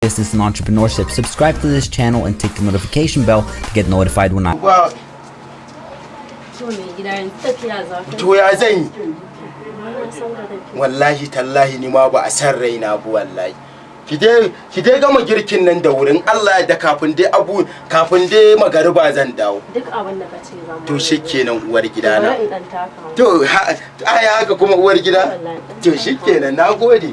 Business and entrepreneurship, subscribe to this channel and tick the notification bell to get notified when I Ba. To, mai gida, yanzu tafiya za ka? To, ya zan yi? Ba na son ka tafi. Wallahi tallahi, ni ma ba a san raina bu wallahi. Ki dai gama girkin nan da wurin Allah da kafin dai abu, kafin dai magariba zan dawo. Duk abin da ka ce zan. To shikenan, uwar gida na. Bari in dan taka. To ai haka kuma, uwar gida. Wallahi. To shikenan, nagode.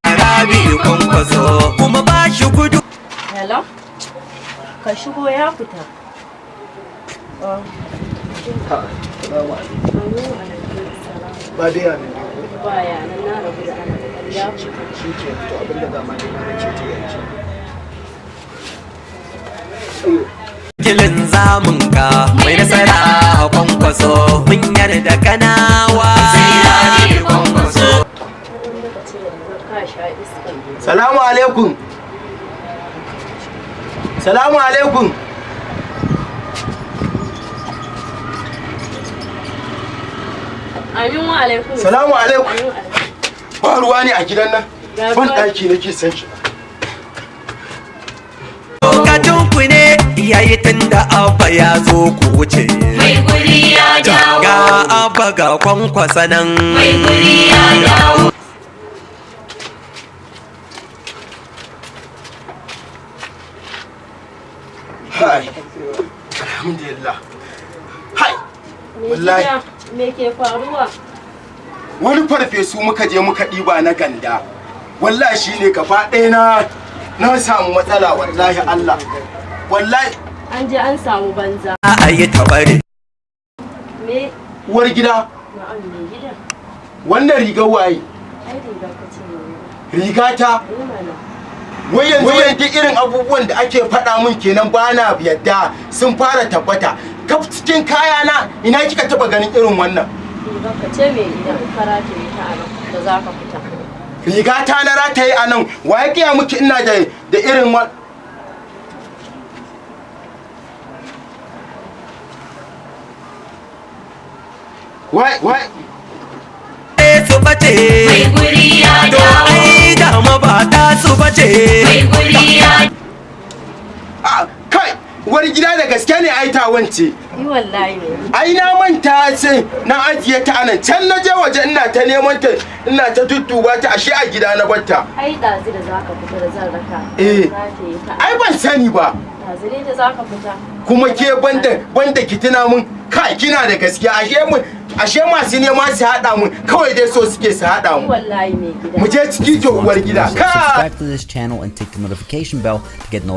Rabi'u Kwankwaso kuma ba shi gudu. Hello? Ka shigo, ya fita. Oh. Ba dai yanin ne? Ba ya nan, na rabu da ana ya fita. Shi ke to, abinda dama ne na ce ta yanci. Kilin zamun ka mai nasara a Kwankwaso, mun yarda kanawa sai Rabi'u Kwankwaso. Wani lokaci da ka sha iska. Salamu alaikum, salamu alaikum. Amin wa alaikum. Salamu alaikum. Amin wa alaikum. Ba ruwa ne a gidan nan? Ga Ban ruwa. ɗaki nake son shi. Lokacin ku ne yayi, tun da Abba ya zo, ku wuce. Mai guri ya dawo. Ga Abba, ga Kwankwasa nan. Mai guri ya dawo. Hai, alhamdulillah, hai. Me Wallahi. gida, me ke faruwa? Wani farfesu muka je muka ɗiba na ganda, wallahi shine gaba ɗaya na samu matsala, wallahi Allah, wallahi. An je an samu banza. A yi tabari. Me? Uwar gida. Na'am, mai gida. Wannan rigar waye? Ai riga ka ce, mai gida. Riga ta? Eh mana. Wai yanzu duk irin abubuwan da ake faɗa min kenan, ba na yadda, sun fara tabbata kaf cikin kayana. Ina kika taɓa ganin irin wannan? Riga ka ce, mai gida, ka rataye ta a nan da za ka fita. Riga ta na rataye a nan? Wa ya gaya miki ina da irin wa wai wai? Su bace. Mai guri ya To dawo. ai dama ba ta su bace. Mai guri ya A kai, uwar gida, da gaske ne ai ta wance? Yi wallahi, mai gida. Ai na manta sai na ajiye ta anan, can na je waje ina ta neman ta, ina ta dudduba ta, ashe a gida na batta. Ai ɗazu da za ka fita da zan raka. Eh. Rataye ta. Ai ban sani ba. Ɗazu ne da za ka fita. Kuma ke banda ki tuna mun, kai, kina da gaskiya, ashe mun, ashe masu nema su haɗa mun kawai dai so suke su haɗa Yi mu. wallahi, mai gida. Mu je ciki to, uwar gida, ka Subscribe to this channel and tick the notification bell to get notified.